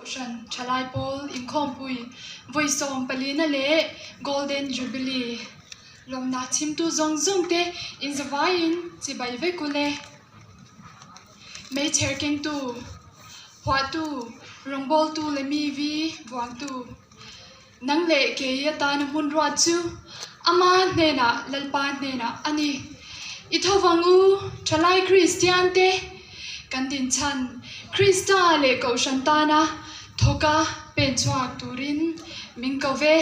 Kohhran Thalai Pawl Inkhawmpui vawi 14na leh Golden Jubilee lawmna chhimtu zawng zawng te inzavaiin chibai vek u le. Meichher kengtu, phuahtu, rawngbawltu leh mi vi vuangtu nang leh kei atana hmun ruat chu ama hnenah Lalpa hnenah a ni. I tho vang u, Thalai Kristian te kan dinchhan Krista leh Kohhran tana thawka pen chhuak turin min ko ve.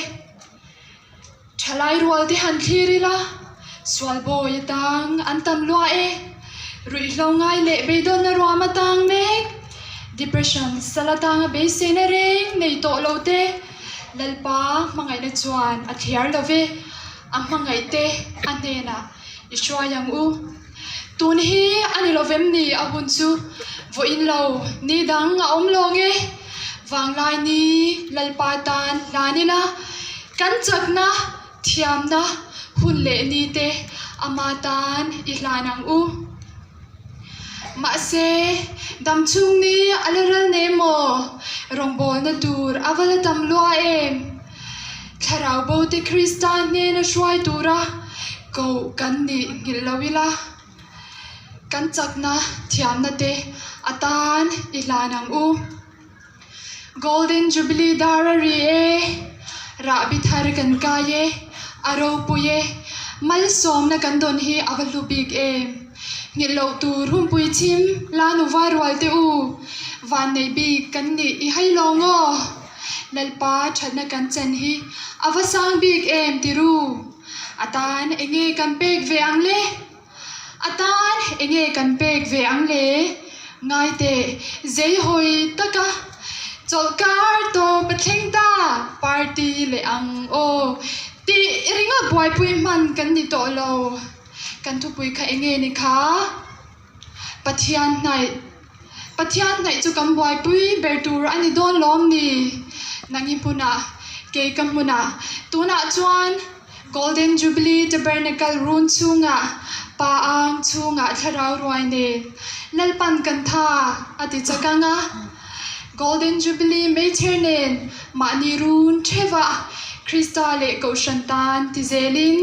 Thalai rual te han thlir ila, sual bawi atang an tam lua e. Ruihhlo ngai leh beidawnna ruam atang mek, depression sal atanga beiseina reng nei tawh lo te, Lalpa hmangaihna chuan a thliar lo ve, a hmangaih te a hnenah i hruai ang u. Tun hi a ni lovem ni a hun chu vawiin lo ni dang a awm lo nge? Vanglai ni Lalpa tan hlan ila kan chakna, thiamna, hun leh ni te ama tan i hlan ang u. Mahse, damchhung ni a la ral ne maw? Rawngbawlna tur a va la tam lua em? Thlarau bo te Krista hnena hruai tura koh kan nih nghilh lo ila, kan chakna thiamna te atan i hlan ang u. Golden Jubilee dar a ri e, rahbi thar kan kai e, a ropui e, malsawmna kan dawn hi a va hlu bik em. Nghilh loh tur hunpui chhim la nuva rual te u, vannei bik kan nih i hai lo ngaw. Lalpa thatna kan chen hi a va sang bik em tiru? A tan enge kan pek ve ang le? A tan enge kan pek ve ang le? Ngai teh, zei hawi taka chawlhkar tawp a thleng ta, party leh ang aw tih ringawt buaipui hman kan ni tawh lo. Kan thupui kha enge ni kha? Pathian hnaih. Pathian hnaih chu kan buaipui ber tur a ni dawn lawm ni? Nang i hmunah, kei ka hmunah, tunah chuan Golden Jubilee Tabernacle run chhungah Pa ang chhungah thlarau ruai nen Lalpan kan tha a ti chak ang a. Golden Jubilee meichher nen mahni run theuhah Krista leh Kohhran tan ti zelin,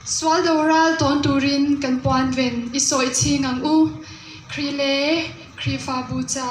Sual do ral tawn turin kan puan ven i sawi chhing ang u, Kri le Khrihfabu ca.